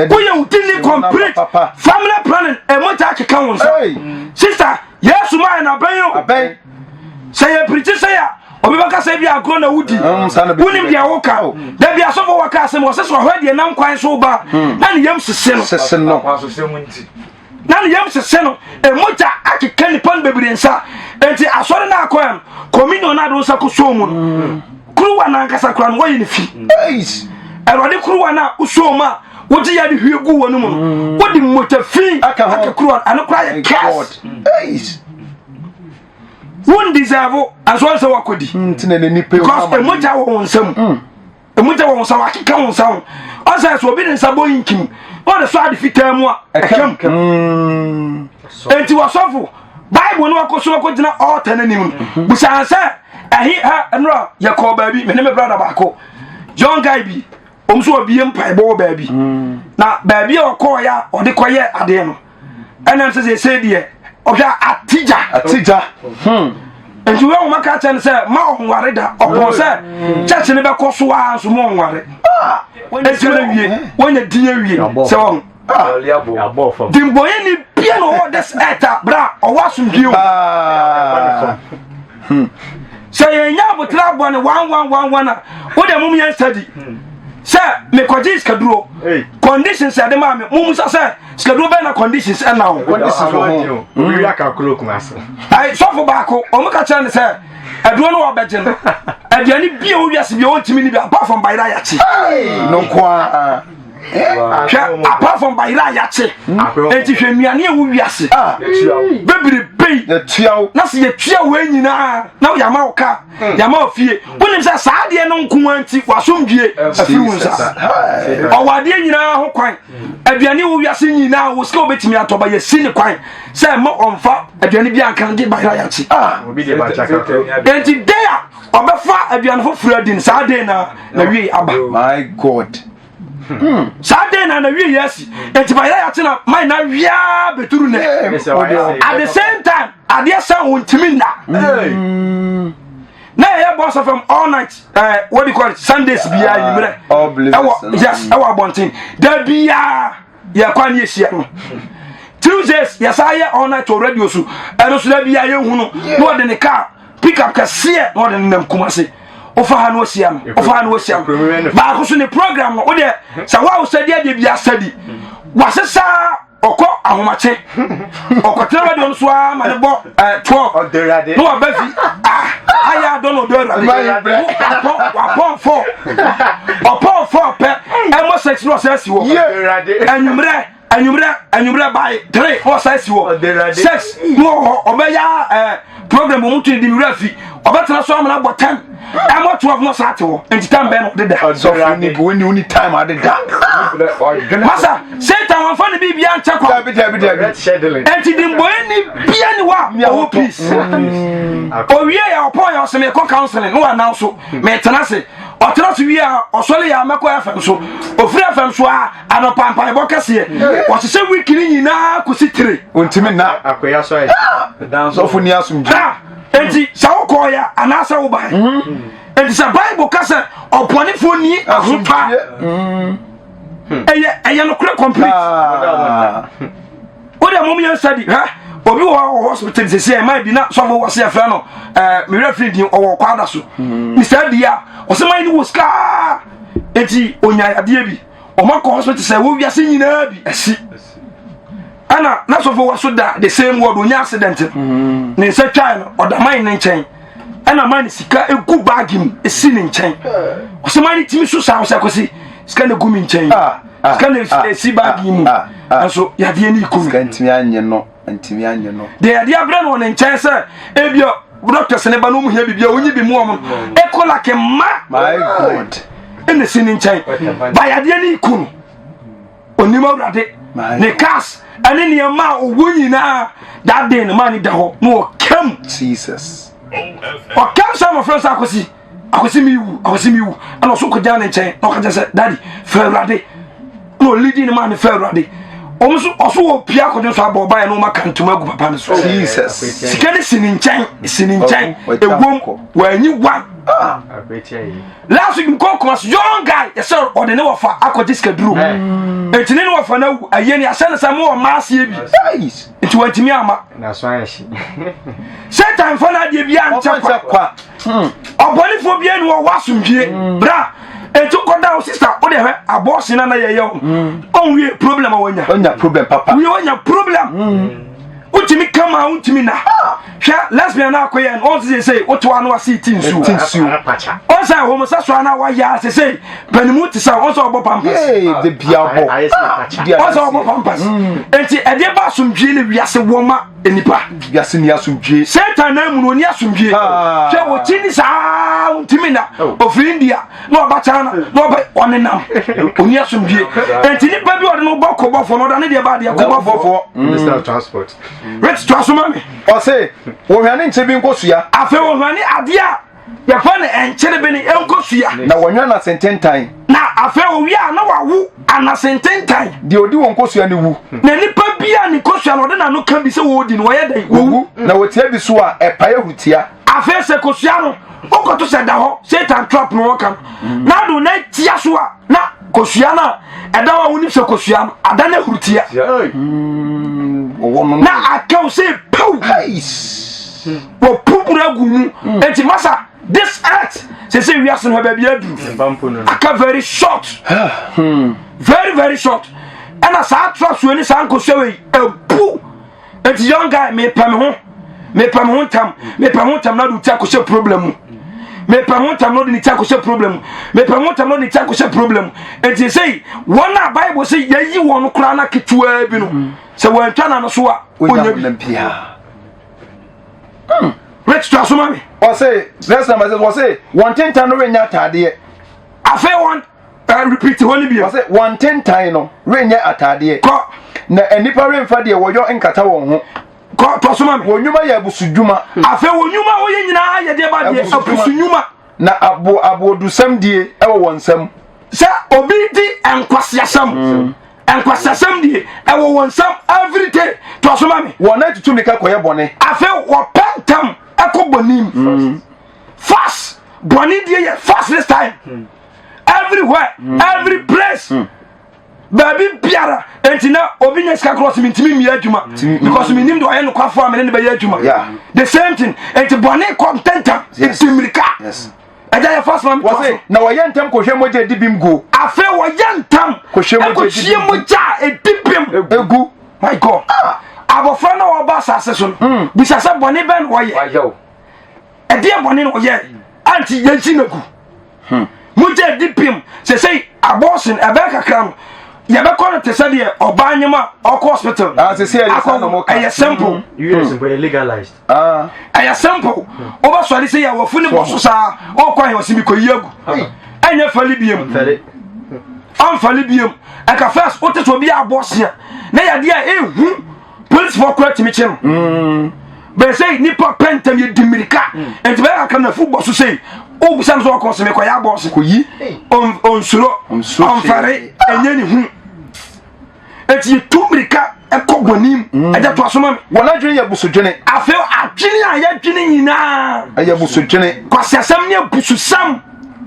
Woyɛ wodini complete Papa. family planning ɛmogya akeka wo nsa. Hey. Sister, Yesu maa yɛ n'abɛn o. Abɛn. Sɛ yɛ pirikyi sɛ yɛ obi bɛka sɛ bi agorɔ na wodi saa na bɛsi wonim deɛ woka Oh. da bi asɔfo wɔka asɛm wɔ sɛ sɛ ɔhwɛ deɛ nam kwan so ba na ne yam sese no. Sese no. Akwansosɛm nti. Na ne yam sese no, mogya akeka nipa no bebree nsa. Enti asɔre no akɔɛ no, communion no ade wo nsa kɔsɔɔ mu no, kuruwa no ankasa koraa no wɔyɛ ne fi. Awurade kuruwa no a wosɔɔ mu a wogye yɛ de hwie gu wɔ no mu no, wode mogya fi aka kuruwa no, ɛno koraa yɛ curse. Won deserve nso ɔnsɛ wakɔdi. Because mogya wɔ wo nsam. Emu gya wɔn nsa wakeka wɔn nsa ho. Ɔsɛ sɛ obi ne nsa bɔ inkim na ɔde sɔ ade fitaa mu a ɛkam. Enti wɔsɔfo Bible no akɔ so akɔgyina ɔɔta no anim no. Mhm. Busaa sɛ ɛhe ha nnora yɛkɔɔ baabi me ne me brada baako young guy bi wɔn nso ɔbie mpaebɔ wɔ baabi. Mm. Na baabi a ɔkɔɔ ya ɔde kɔyɛ adeɛ no. ɛnam sɛ sɛsɛ deɛ ɔhwɛ atigya atigya hmm. nti wei wɔn aka kyerɛ no sɛ ma ɔnware da ɔpɔn sɛ hmm. church no bɛkɔ so ara nso ma ɔnware esi na wie wɔnya din awie sɛ wɔn dimbɔyɛ ni bia na ɔwɔ this earth a bra ɔwɔ asomdwie o ah. hmm. sɛ yɛn nya abotra abɔ ne one one one one a wo deɛ mom yɛn study sɛ mekɔgye sikaduro conditions ɛde maa me mom sɛ sɛ sikaduro bɛn na conditions ɛna ho. Conditions wɔ ho. Owi aka kuro kun ase. Ayi sɔfo baako wɔn ka kyerɛ ne sɛ aduro no wɔbɛgye no aduane bi a wɔwiase bi a wɔntumi ni bi apart from bayerɛ ayakye. No nko ara. Hwɛ apart from bayerɛ ayakye eti hwɛ nnuane a wɔwiase bebrebe yi na sɛ yɛtua wɔn nyinaa na yɛama wo kaa hmm. yɛama wo fie wonim sɛ saa adeɛ no nko ara nti wasomdwie afiri wo nsa ɔwɔ adeɛ nyinaa ho kwan aduane wɔ wiase nyinaa wɔ sika wobɛtumi atɔ ba yɛsi ne kwan sɛ ma ɔmfa aduane bi anka gye bayera yɛakye ah. enti de a ɔbɛfa aduane foforɔ adi no saa de na na wie aba my god hmm. saa de na na wie yɛ asi enti bayera yɛakye na mai na wiaa bɛduru nɛ at the same time adeɛ sɛ wɔntumi nna hmm. na yɛyɛ bɔs fm all night eh, what do you call it sundays biara ah, nwummerɛ ɛwɔ yes ɛwɔ abɔnten da biara yɛkɔ a ne yɛhyia no tuesdays yɛsan yɛ all night wɔ radio so ɛno so da biara yɛhu no na ɔde ne car pick up kɛseɛ na ɔde ne nam kumase wofa ha no wahyia no wofa ha no wahyia no baako so ne program no wodeɛ sɛ woa wo sɛdeɛ deɛ bia sɛdi wasesa ɔkɔ ahomakye ɔkɔtena radio no so ara ma ne bɔ ɛɛ 12 na waba fi ah ayɛ adɔ na ɔdɔ awurade wapɔ wapɔ fɔ ɔpɔ fɔ pɛ ɛmɔ sex na ɔsɛ si hɔ anwummerɛ anwummerɛ anwummerɛ by 3 na ɔsɛ si hɔ sex na ɔhɔ ɔbɛyɛ ɛɛ program wɔn tún di nwura fi ɔbɛtena so amena bɔ 10 ɛmɔ 12 na ɔsɛ ate hɔ nti tam bɛn na ɔde da. Sɔfo ni bi woni woni time ade da. Masa Satan wɔn fa ne biribi ankyɛ kwa. Dabi dabi dabi. Nti di mbɔyɛ ni bia ni wa ɔwɔ peace. Owie yɛ ɔpɔn yɛ ɔsɛ mekɔ counseling ne wa nan so mɛtena se ɔtena so wie a ɔsɔre yɛ amɛkɔ FM so ofiri FM so a anɔpa mpaebɔ kɛseɛ ɔhyehyɛ week ni nyinaa kɔsi tire. Ontimi na. Sɔfo ni asomdwe. Enti sɛ wokɔɔ yɛ anaasɛ wobae. Enti sɛ Bible ka sɛ ɔbɔnefoɔ ni ahopa ɛyɛ ɛyɛ nokorɛ complete. Ah. Wode mom yɛn study hɛ obi wɔ hɔ hospital sɛsi ɛma bi na sɔfo wɔ se yɛfrɛ no ɛɛ mewura firi din ɔwɔ kwada so. Mr. Dia ɔsɛ man ni wɔ sika enti onya adeɛ bi ɔmo akɔ hospital sɛ wɔ wiase nyinaa bi asi ɛna na sɔfo wɔ so da the same word onya accident ne nsa twae no ɔda man ne nkyɛn. ɛna man sika egu baagi mu esi ne nkyɛn ɔsɛ man ne timi so saa ɔsɛ akosi sika na egu mi nkyɛn ah, ah, sika na ah, esi baagi mu nso yadeɛ ne iku mi. Sika ntumi anye no ntumi anye no. Deɛ yadeɛ abrɛ no wɔ ne nkyɛn sɛ ebi a doctors ne ba no mu hia bibi a onyi bi mu wɔn eko like ma. My God. Ɛna esi ne nkyɛn ba yadeɛ ne iku no. Onim awurade ne cars ɛne nneɛma a ɔwɔ nyinaa that day no maa ne da hɔ na ɔkam. Jesus. Ɔkam sɛ mmɔfra sɛ akosi akosi mi wu akosi mi wu ɛna ɔso kɔgya ne nkyɛn na ɔka kyerɛ sɛ daddy fɛ awurade na ɔlidi ne maa ne fɛ awurade wɔn nso ɔso wɔ pia akɔdwe nso abɔ ɔbaeɛ na wɔn aka ntoma agu papa no so. Jesus. Sika ne si ne nkyɛn si ne nkyɛn ewom wɔanyi one. Ah. Last week mekɔ Kumasi young guy yɛsɛ ɔde ne wɔfa akɔgye sikaduro nti ne ne wɔfa no awu ayie ne ahyɛ no sɛ mowɔ mma aseɛ bi nti wantumi ama Satan fa no adeɛ biara nkyɛ kwa ɔbɔnefoɔ biara ne wɔwɔ asomdwie bra. Eti kɔda wo sista wo de hwɛ abortion na na yɛyɛ wo. Ɔnwie problem a wanya. Wanya problem papa. Wie wanya problem. Wotumi kama wontumi na. Hwɛ lesbian na akɔyɛ no ɔn sɛ sɛ woto ano ase ti nsuo. Ti nsuo. Ɔn sɛ homosexual na wayɛ ase sɛ panimu te sɛ ɔn sɛ ɔbɔ pampers. Ee de bia bɔ. Ɔn sɛ ɔbɔ pampers. Enti ɛdeɛ ba asomdwie ne wiase wɔ ma nipa. Wiase ni asomdwie. Satan na mu no oni asomdwie. Hwɛ wɔkyi ni saa wontumi na ofiri India na ɔba China na ɔba ɔnenam oni asomdwie. Enti nipa bi ɔde no bɔ kɔbɔfoɔ na ɔda ne deɛ ba adeɛ kɔbɔfoɔ. Minister of Transport. Rich to asoma me. Ɔse wɔhwane nkyɛ bi nkosua. Afei wɔhwane adeɛ a yɛfrɛ no nkyere bi ne nkosua. Na wɔnwa anasententan. Na afei owie a na wawo anasententan. Deɛ ɔdi wɔn nkosua no wu. Na nipa bi a ne nkosua no ɔde n'ano ka bi sɛ wɔredi no wɔyɛ dɛn? Wɔwu. Na wɔtia bi so a ɛpae ahuritia. Afei sɛ kosua no wokɔto sɛ da hɔ Satan trap no wɔka no na do na tia so a na kosua no a ɛda hɔ a wonim sɛ kosua no ada no ahuritia. Na aka wo sɛ pew. Wɔpu bura gu mu. Enti masa this earth sɛ sɛ wiase no hɔ baabi aduru. Aka very short. Very very short. Ɛna saa trap so ni saa nkosua wei ebu. Eti young guy mepɛ me ho mepɛ me ho ntam mepɛ ho ntam na de ti akɔhyɛ problem mu mepɛ ho ntam na de ne ti akɔhyɛ problem mu mepɛ ho ntam na de ne ti akɔhyɛ problem mu eti sɛ wɔn a bible sɛ yɛyi wɔn koraa na ketewaa bi no sɛ wɔantwa na no so a onya bi. Rich to asoma me. Ɔse verse number 6 ɔse wɔn tentan no renyɛ ataadeɛ. Afei wɔn repeat hɔ no bio. Ɔse wɔn ntentan no renyɛ ataadeɛ. Kɔ. Na nnipa remfa deɛ wɔyɔ nkata wɔn ho. Kɔ tɔ so ma me. Wɔn nnwuma yɛ abusudwuma. Afei wɔn nnwuma a wɔyɛ nyinaa yɛ deɛ ba deɛ abusudwuma. Na abo aboodusɛm die wɔ wɔn nsam. Sɛ obi di nkwaseasɛm. Nkwaseasɛm die ɛwɔ wɔn nsam every day tɔ so ma me. Wɔn nan tutu mmirika kɔyɛ bɔne. Afei wɔpɛ ntɛm ɛkɔ bɔne mu. Fast bɔne die yɛ fast this time. Everywhere, every place. Baabi biara nti na obi nya sika korɔ sɛ mentumi mmia adwuma because menim deɛ ɔyɛ nokwafoɔ a mene ne bɛyɛ adwuma. The same thing nti bɔne kɔ ntɛntɛm nti mmirika. Ɛgya yɛ fast ma Wɔse na wɔyɛ ntɛm kɔhwɛ mogya edi bim guo. Afei wɔyɛ ntɛm kɔhwɛ mogya ɛkɔhwie mogya a edi bim egu. My God. Abɔfra no a ɔba asase so no bisa sɛ bɔne bɛn na ɔyɛ. Ɛdeɛ bɔne na ɔyɛ anti yɛnsi no gu. Mogya edi bim sɛ sɛ abortion ɛbɛn kakra no yɛbɛkɔ no te sɛ deɛ ɔbaa nyem a ɔkɔ hospital. Akɔ ɛyɛ simple. US mpo yɛ legalized. Ɛyɛ simple. Wobɛsɔre sɛ yɛ wafu ne bɔ so saa ɔkɔ ahɛ ɔsi mi kɔ yi agu. Ɛnyɛ fɛli biem. Ɔnfɛli biem. Ɛka first wote sɛ obi abɔ sea na yɛde a ehu polisifoɔ kora tumi kye no. Bɛyɛ sɛ nipa pɛ ntɛm yɛ di mmirika. Nti bɛyɛ kakra na afu bɔ so sei. Wobisa no sɛ ɔkɔ sɛ mekɔyɛ abɔ se. Kɔyi. Ɔnsuro. Ɔnfɛre. Ɛnyɛ ne hu. Eti yɛtu mmirika ɛkɔ bɔne mu. Ɛgya to aso ma me. Wɔn adwene yɛ abusudwene. Afei adwene a yɛdwene nyinaa. Ɛyɛ abusudwene. Kwasiasɛm ne abususɛm.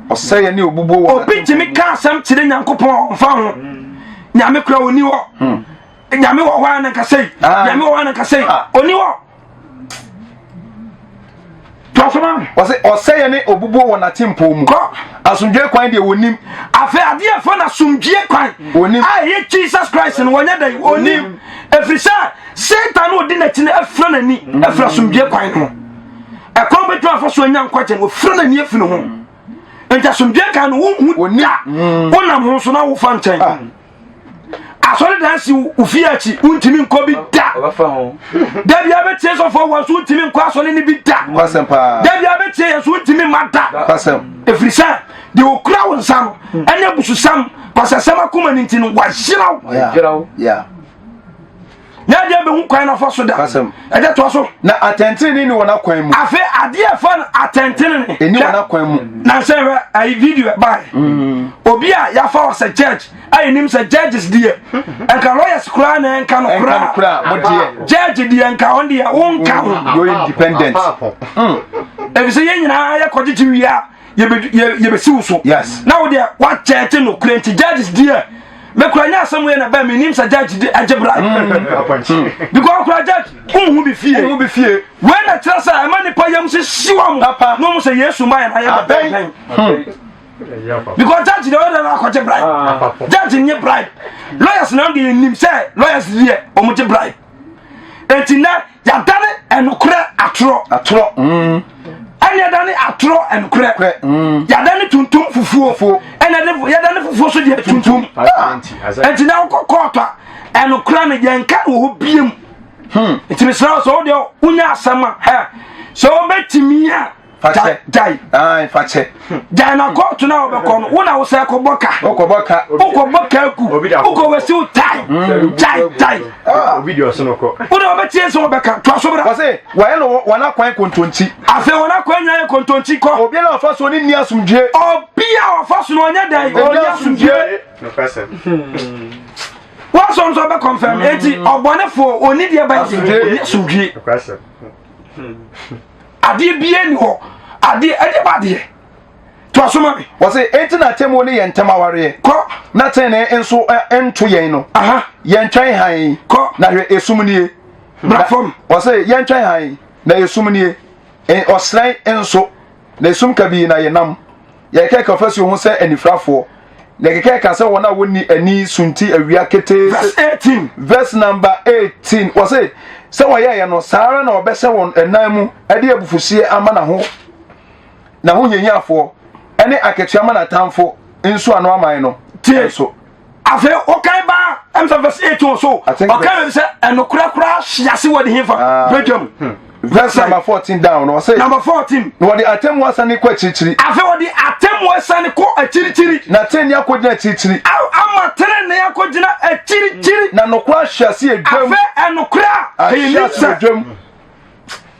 Ɔsɛeɛ ne obubuo wɔ. Obi tumi ka asɛm kyerɛ Nyankopɔn a ɔmfa ho. Nyame kura ɔni hɔ. Nyame wɔ hɔ a na nka sei. Nyame wɔ hɔ a na nka sei. Ɔni hɔ. Wɔse ɔsɛeɛ ne obubuo wɔ n'atempɔn mu. Kɔ. Asomdwoeɛ kwan deɛ wɔnim. Afei adeɛ ɛfɔ na asomdwoeɛ kwan. Wɔnim. A ɛyɛ Jesus Christ no wɔnyɛ dɛn wɔnim. Ɛfiri sɛ Satan no ɔdi n'akyi no afira n'ani afiri asomdwoeɛ kwan no ho. Ɛkwan bɛtumi afa so anya nkwagye no wɔfira n'ani afiri ho. Nti asomdwoeɛ kan no wonhu da. Wonam ho so na wofa nkyɛn. Asɔredan si wo fie akyi wontumi nkɔ bi da. Da bia bɛtie sɔfoɔ wɔ so wontumi nkɔ asɔre no bi da. Da bia bɛtie yɛ so wontumi ma da. Ɛfiri sɛ deɛ ɔkura wo nsa no ɛne abususɛm kwasɛsɛm akoma no nti no wahyira wo. Na adeɛ bɛhu kwan no afa so da. Ɛgya toa so. Na atɛntenenee ni wɔn akwan mu. Afei adeɛ ɛfa no atɛntenenee. Ɛni wɔn akwan mu. Na sɛ hwɛ ayi video ɛbae. Obi a yɛafa wɔ sɛ judge a yɛnim sɛ judges deɛ nka lawyers koraa na ɛnka no koraa. Mo deɛ. Judge deɛ nka ɔn deɛ wonka ho. You're independent. Efisɛ yɛn nyinaa yɛkɔgyegye wie a yɛbɛsi wo so. Yes. Na wo deɛ wakyɛɛkye no kura nti judges deɛ mekura nyɛ asɛm yɛ na bɛn menim sɛ judge de agye bra. Because kura judge wohu bi fie. Wohu bi fie. Wei na kyerɛ sɛ ɛma nipa yam hyehye wɔn. Papa. Na wɔn sɛ Yesu ma yɛn ayɛ bɛbɛn. Because judge deɛ ɔyɛ dɛ na akɔgye bribe. Ah. Judge nye bribe. Lawyers na deɛ nim sɛ lawyers deɛ wɔn gye bribe. Eti nɛ yadane ɛnokorɛ atorɔ. Atorɔ. Mm. Ɛne yadane atorɔ ɛnokorɛ. Mm. Yadane tuntum fufuo. Ɛne yadane fufuo so deɛ tuntum. Eti na wokɔ kɔɔtɔ a ɛnokorɛ no yɛnka wɔ hɔ biem. Hmm. Nti mesrɛ wo sɛ wo deɛ wonya asɛm a hɛ sɛ wobɛtumi a fakyɛ gyae ayi fakyɛ gyae na kɔɔto na wɔbɛkɔ no wo na wo sɛ kɔbɔ ka wokɔbɔ ka wokɔbɔ ka agu wokɔ wasi wo tae hmm. gyae gyae ah. obi di ɔsono kɔ wo na wɔbɛtie sɛ wɔbɛka toa so bra wɔse wɔyɛ no wɔn akwan kontonkyi afei wɔn akwan nyinaa yɛ kontonkyi kɔ obi a ɔfa so ne nni asomdwie obi a ɔfa so no ɔnyɛ dɛn ɔnyɛ asomdwie wɔsɔ nso ɔbɛ confirm eti ɔbɔnefoɔ ɔni deɛ bɛyɛ ɔni asomdwie adeɛ bie ni hɔ adeɛ ɛdeɛ ba adeɛ to aso ma mi. Wɔsi enti na atemmuo ne yɛn ntam awareɛ. Kɔ. Na tenenee nso nto yɛn no. Aha. Yɛntwɛn hann. Kɔ. Na hwɛ esum nie. Bra fam. Wɔsi yɛntwɛn hann na esum nie. Ɔsrɛn nso na esum kabii na yɛnam. Yɛkeka ɔfasuo ho sɛ anifirafoɔ, na yɛkeka sɛ wɔn a wɔnni ani sunti awia ketee. Verse 18. Verse number 18. Wɔse, sɛ wɔyɛeɛ no, saa ara na wɔbɛhyɛ wɔn nan mu de abufuhyeɛ ama n'aho n'ahohiahiafoɔ ne akatua ama n'atamfo nso ano aman no. Tie. Nso. Afei wokan ba ɛm sɛ verse 8 o so ɔka baabi sɛ ɛnokorɛ koraa hye ase wɔ ne hefa ah. badwam. Hmm. Verse number 14 down no ɔsɛ. Number 14. Na wɔde atemmu asane kɔ akyirikyiri. Afei wɔde atemmu asane kɔ akyirikyiri. Na tenenee akɔgyina akyirikyiri. Ama tenenee akɔgyina akyirikyiri. Na nokorɛ ahye ase edwam. Afei ɛnokorɛ a ɛyɛ ase edwam.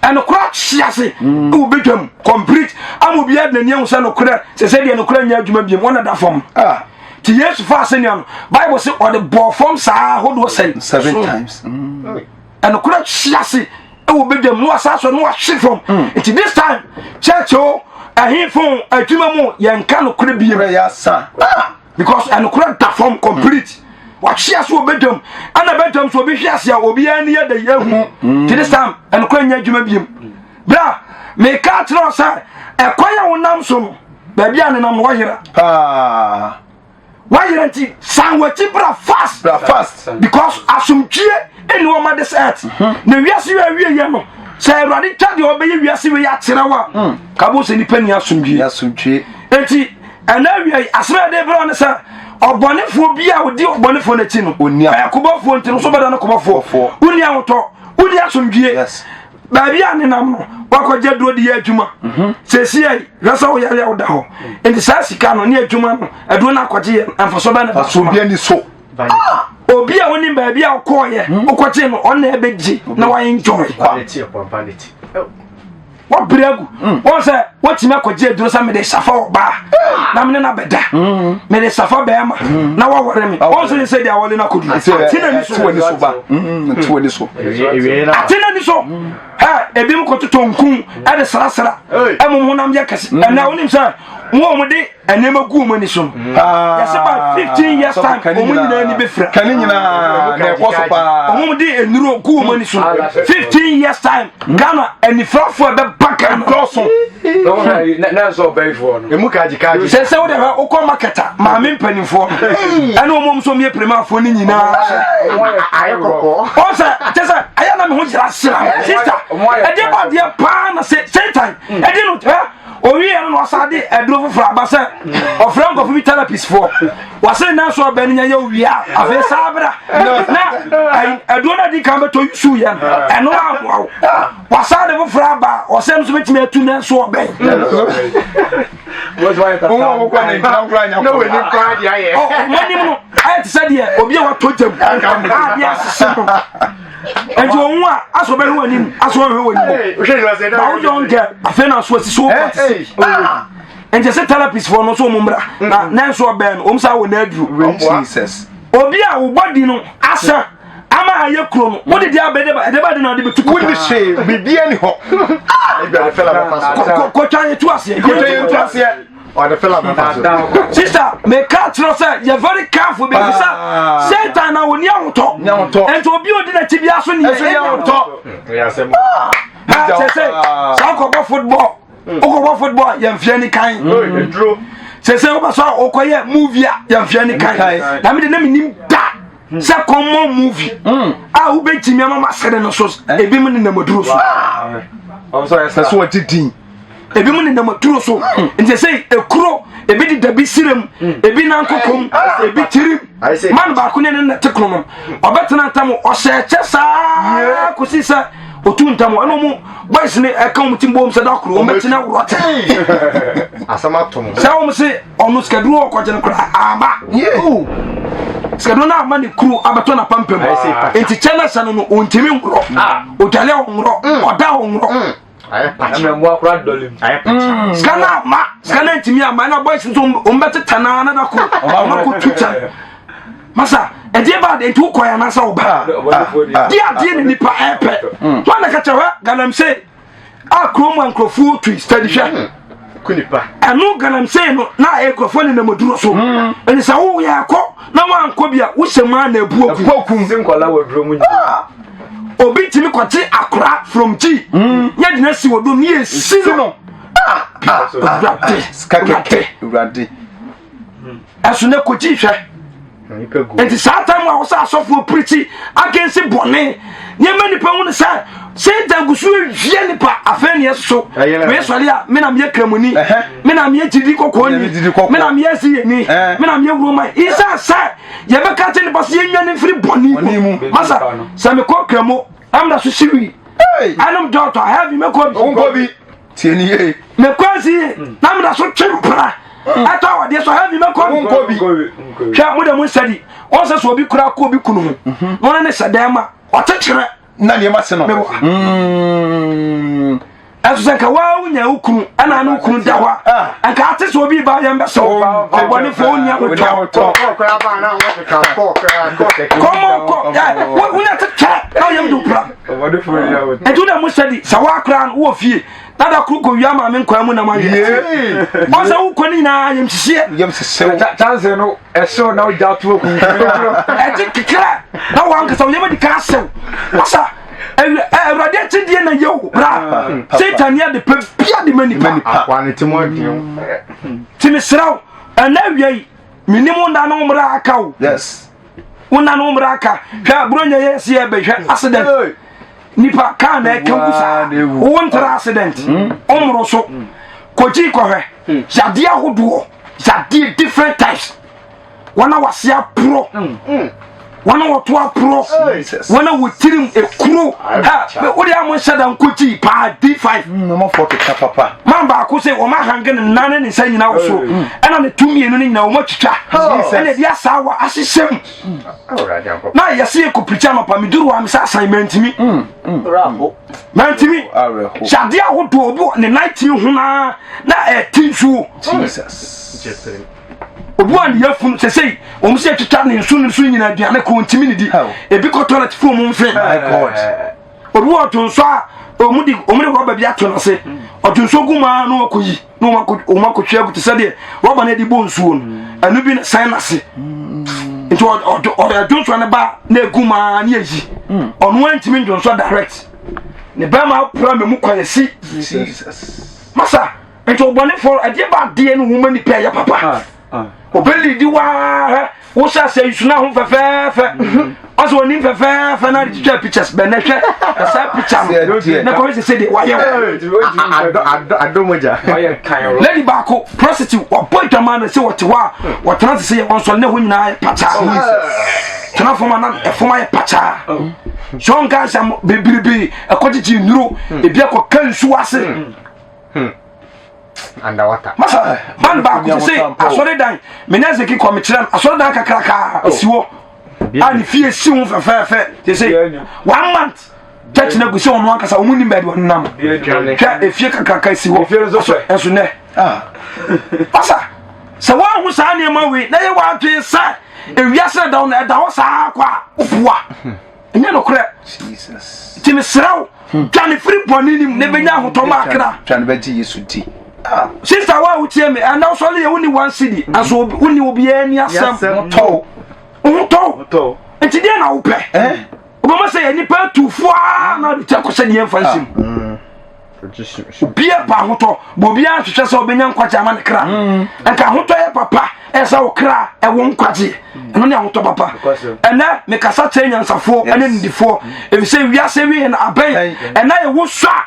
Ɛnokorɛ ahye ase mm. ɛwɔ badwam complete ama obiara de n'ani ahu sɛ nokorɛ sɛ sɛ deɛ nokorɛ nyɛ adwuma biom wɔn da fam. Ah. Ti Yesu fa asɛnnua no Bible sɛ ɔde bɔɔ fam saa ahodoɔ sɛn. Seven times. Mm. Ɛnokorɛ hye ase ɛwɔ badwam na wasa asɔ na wahye fam. Mm. Nti this time church o ɛhefo adwuma mu yɛnka nokorɛ biom. Nokorɛ yɛ asa. Ah! Because ɛnokorɛ da fam complete. Wahye ase wɔ badwam ɛna badwam so obi hwe ase a obiara ani yɛ dɛ yɛhu. Mm. Nti this time ɛnokorɛ nyɛ adwuma biom. Bra meka akyerɛ wo sɛ ɛkwan a wonam so no baabi a nenam no wɔyera. Paa. Wayera nti san w'akyi bra fast. Bra fast. Because asomdwie ɛni wɔn ma this earth. Mhm. Na wiase wei awie yɛ no sɛ awurade twa deɛ ɔbɛyɛ wiase wei akyerɛ wa. Mm. Kabo sɛ nipa ni asomdwie. Asomdwie. Eti ɛna awia yi asɛm a yɛde brɛ ne sɛ ɔbɔnefoɔ bi a ɔdi ɔbɔnefoɔ n'akyi no. Ɛyɛ kobɔfoɔ nti no so bɛda no kobɔfoɔ. Wonni ahotɔ, wonni asomdwie. Yes. Baabi a nenam no wakɔgye aduro de yɛ adwuma mhm. sɛsi yɛ hwɛ sɛ woyare a woda hɔ nti saa sika no ne adwuma no aduro no akɔgye yɛ mfaso bɛ ne ba so obi ani so ah! obi a wonim baabi a wokɔɔyɛ hmm? wokɔgye no ɔna ɛbɛgye na waenjoy wabrɛ agu hmm. wɔn sɛ wɔtumi akɔgye aduro sɛ mede safa ɔbaa na mene no abɛda hmm. mede safa bɛrima hmm. na wɔwɔre me wɔn sɛ sɛ deɛ awɔle no akɔdu ate n'ani so ate n'ani so ɛ ebi mu kɔtotɔ nku ɛde sarasara ɛmo honam yɛ kɛse ɛnna wonim sɛ wɔn a wɔde nneɛma gu wɔn ani so no mm. ah, yɛsɛ by 15 years time wɔn nyinaa ani bɛfira kane nyinaa na ɛkɔ so paa wɔn de nnuro gu wɔn ani so 15 years time mm. Ghana anifirafoɔ ɛbɛba Ghana dɔɔso sɛ sɛ wode hɔ wokɔ market a maame mpanimfoɔ no ɛne wɔn nso yɛ pirimafoɔ no nyinaa ɔsɛ kyɛ sɛ ɛyɛ na me ho gyina sra sister ɛde ba deɛ paa na satan ɛde no Owiee no na ɔsan de aduro foforɔ aba sɛ ɔfrɛ nkurɔfo bi therapist foɔ wɔse nna so ɔbɛn no nya yɛ owie a afei saa bra na aduro no adi kan bɛtɔ yusu yɛ no ɛno amoa wo wasan de foforɔ aba ɔsɛ no so bɛtumi atu nna so ɔbɛn ɔmanim no ayɛ te sɛ deɛ obi a watɔ gyam adeɛ asesɛ no nti ohun a asɔ bɛhwɛ wɔ anim asɔ bɛhwɛ wɔ anim ba wogye wɔn kɛ afei na aso asi so wɔ te se nti sɛ therapist foɔ no nso wɔn mmra na nanso ɔbɛn no wɔn sa wɔ n'aduro obi a wo body no asa ama ayɛ kuro no wode deɛ abɛde ba ɛde ba de na ɔde bɛtu wonni hwee biribiara ni hɔ kɔtwa yɛ tu aseɛ kɔtwa yɛ tu aseɛ ɔde fila bɛfa so. Sister, meka kyerɛ sɛ yɛ very careful bi sɛ ah. Satan na wɔni ahotɔ. Nti obi odi n'akyi bi aso ne yɛ ɛnyɛ ahotɔ. Ah, sɛ sɛ saa kɔbɔ football, wokɔbɔ football yɛn fia ni kan. Sɛ sɛ wobɛ sɛ wokɔyɛ movie a yɛmfeɛ ne kan. Na mede na menim da sɛ common movie a wobɛtumi ama masere no so ebi mu nenam aduro so. Sɛ so wɔgye din. Ebi mu nenam aduro so. Nti sɛ ekuro ebi deda bi serem ebi nankokom ebi tirim. Man baako ne ne nɛte kono no ɔbɛtena ntam ɔhyɛ kyɛ saa kɔsi sɛ otu ntam ɛna ɔmo boys ne ɛka ɔmo ti mbom sɛ da koro ɔmo bɛtena worɔ te Asɛm ato mo. sɛ ɔmo se ɔno sikaduro ɔkɔgye no koraa ama sikaduro no ama ne kuru abɛtɔ n'apampam nti kyɛ no hyɛ no no ɔntumi nworɔ odwale a ɔnworɔ ɔda a ɔnworɔ Ayɛ pakye. Ɛmɛ mmoa koraa dɔle mu. Ayɛ pakye. sika no ama sika no ntumi ama ɛna boys nso ɔmo bɛteta naa na da koro ɔmo akɔtu kyɛ masa ɛdeɛ ba de nti wokɔɛ anaasɛ woba de adeɛ ne nipa ɛpɛ wọn na kakyɛ hɔ galamsey a kurom a nkurɔfoɔ tu steady hwɛ Kunipa. ɛno galamsey no na ɛyɛ nkurɔfoɔ ne nam aduro so ɛne sɛ woyɛ akɔ na woankɔ bi a wohyɛ mu a na abu aku Si nkɔla wɔ duro mu nyinaa. obi ntumi kɔgye akora from g yɛ de no asi wɔ dom ne yɛsi no awurade Sika kɛkɛ. awurade Awurade. ɛso ne kɔgye hwɛ Nipa gu. nti saa time a wɔsɛ asɔfoɔ pirikyi agensi bɔne nneɛma nipa hu no sɛ satan gu so awia nipa afei ne ɛsoso Ɛyɛ. wei sɔre a me na meyɛ kramoni Ɛhɛ. me na meyɛ gyidi Me na kɔkɔɔni meyɛ gyidi kɔkɔɔ. me na meyɛ siyɛni Ɛhɛ. me na meyɛ wuroman isa sɛ yɛbɛka kyɛ nipa sɛ yɛnwa ne mfiri bɔne Bɔne mu mu. masa sɛ mekɔ kramo amna so siwi Hey! anom dɔtɔ heavy mɛkɔ bi Wonkɔ bi. Tie ni yie. mekɔ asi na meda so twe mpra ɛtɔ awadeɛ so heavy mɛkɔ bi Wonkɔ bi. hwɛ mo de mo nsa di wɔn sɛ sɛ obi kura kɔ obi kunu ho na ɔne ne hyɛ dan mu a ɔte kyerɛ Na nneɛma se no. Meboa. Mm. ɛnso sɛ nka waa wonya wo kunu ɛna ne wo kunu da hɔ Ah. a nka ate sɛ obi ba yɛn bɛsɛ wo ɔbɔnefoɔ wonya Wonya wotɔ wotɔ. Kɔɔ koraa baa na wɔkeka kɔɔ koraa kɔɔ kɛkɛ. kɔmɔ kɔ ɛ wonya te kyerɛ na woyam de wopra Ɔbɔdefoɔ ni awo. ɛnti wode mo nsa di sɛ woakora no wowɔ fie na da koro kɔwia maame nkwan mu nam aweɛ Yee. ɔn sɛ wokɔ no nyinaa yɛmhyehyeɛ Yam sesew. Chance no ɛhyew na wogya to okum. ɛgye kekerɛ na wankasa woyɛma di ka asɛw wasa awurade akyideɛ na yɛ o bra satan yɛ de pɛ bia de ma nipa Akwa ne ti mu ɔden. nti mesrɛ wo ɛnɛ awia yi menim wo nna ne wo mmerɛ aka o Yes. wo nna ne wo mmerɛ aka hwɛ aburonya yɛ si yɛ bɛhwɛ accident Hey. nipa kaa na ɛka gu saa Waa na ewu. wo ntra accident ɔmmoro so kɔgyi kɔhwɛ yadeɛ ahodoɔ yadeɛ different types wɔn a wɔase aporɔ wɔn a wɔto aporɔ Jesus. wɔn a wɔtirim ekuro ha wode a mo nhyɛ da nkɔgyi paa d5 Nneɛmafoɔ keka papa. man baako sɛ wɔn ahange ne nan ne ne nsa nyinaa wɔ soro ɛna ne tu mmienu no nyinaa wɔn atwitwa ɛna ɛde asaawa ahyehyɛ mu Awurade ankɔ. na yɛsi yɛ kɔ pirikyi anɔpa mi duru hɔ a mi sɛ asan mɛntimi mɛntimi Awerɛho. yadeɛ ahodoɔ obi wɔ ne nan ti ho naa na ɛti nsuo Jesus. Gyesere. obi wa ne yafunu sɛsɛyi wɔn sɛ atwitwa ne nsu ne nsu nyinaa aduane ko ntimi ne di How? ebi kɔ toilet fún wɔn mfe My God. obi wɔ ɔto nso a wɔn de wɔn de rɔba bi ato n'ase ɔto nsuo gu mu ara na wɔkɔ yi na wɔn akɔ wɔn akɔtwe agu te sɛ deɛ rɔba no de bɔ nsuo no ɛno bi sɛn n'ase nti ɔ ɔdo ɔdo nsuo no ba na egu mu ara na eyi ɔno antumi ndwo direct ne bɛrima apra mɛ mu kwan esi Jesus. masa nti ɔbɔnefoɔ ɛdeɛ ba adeɛ no wɔn nipa ɛyɛ papa obɛlidi waa hɛ wohyɛ asɛ yusuna ho fɛfɛɛfɛ ɔsɛ onim fɛfɛɛfɛ na de twitwa pictures bɛn na hwɛ ɛsɛ picture no Sɛ na kɔhwɛ sɛ sɛ deɛ wayɛ wo Adɔ adɔ adɔ mogya. Ɔyɛ kan ro. lady baako prostitute wɔbɔ adwama no sɛ wɔte hɔ a wɔtena te sɛ yɛ wɔn sɔre ne ho nyinaa yɛ pakyaa tena fam a na ɛfam ayɛ pakyaa sɛ ɔnka nsɛm bebrebe ɛkɔgyegye nnuro ebi akɔka nsuo ase Underwater. masa man baako te sɛ asɔredan mene azeki kɔ mekyerɛ no asɔredan kakraka ɛsi hɔ a ne fie si ho fɛfɛɛfɛ te sɛ one month church no agu sɛ ɔno ankasa ɔmu nim baabi ɔnenam hwɛ efie kakraka si hɔ Efie no nso fɛ. ɛso nɛ Ah. masa sɛ woahu saa nneɛma wei na yɛ woadwen sɛ ewiase na ɛda wo no ɛda hɔ saa kɔ a woboa ɛnyɛ nokorɛ Jesus. nti mesrɛ wo dwane firi bɔne nim na ɛbɛnya ahotɔ ma akra Twa ne bɛgye Yesu di. Ah. sister wa a wotie me ɛnɛ wosɔre yɛ wonni one cedi ɛnso wonni obiara ni asɛm Asɛm. Tɔw. wo ho tɔw Tɔ. nti deɛ na wopɛ Eh? wobɛma sɛ yɛ nipa atufoɔ a na de kyɛ kɔhyɛ deɛ mfa nsim Obiara pɛ ahotɔ, bɔ obiara nhwehwɛ sɛ ɔbɛnya nkwagye ama ne kra. Nka ahotɔ yɛ papa, ɛsɛ wo kra ɛwɔ nkwagye. Ɛno ne ahotɔ papa. Ɛnɛ mekasa kyerɛ nyansafoɔ ɛne nimdifoɔ, efisɛ wiase wie no abɛn. Ɛnɛ yɛwɔ sua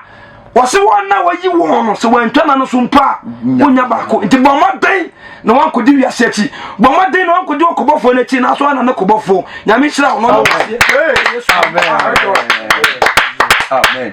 wɔse wɔn na wɔyi wɔn no sɛ wɔantwa na no so mpo a wonya baako. Nti bɔ mmɔden na wankɔdi wiase akyi, bɔ mmɔden na wankɔdi ɔkɔbɔfoɔ no akyi, nanso ana ne kɔbɔfoɔ. Nyame nhyira wo na ɔne wo. Amen. Amen.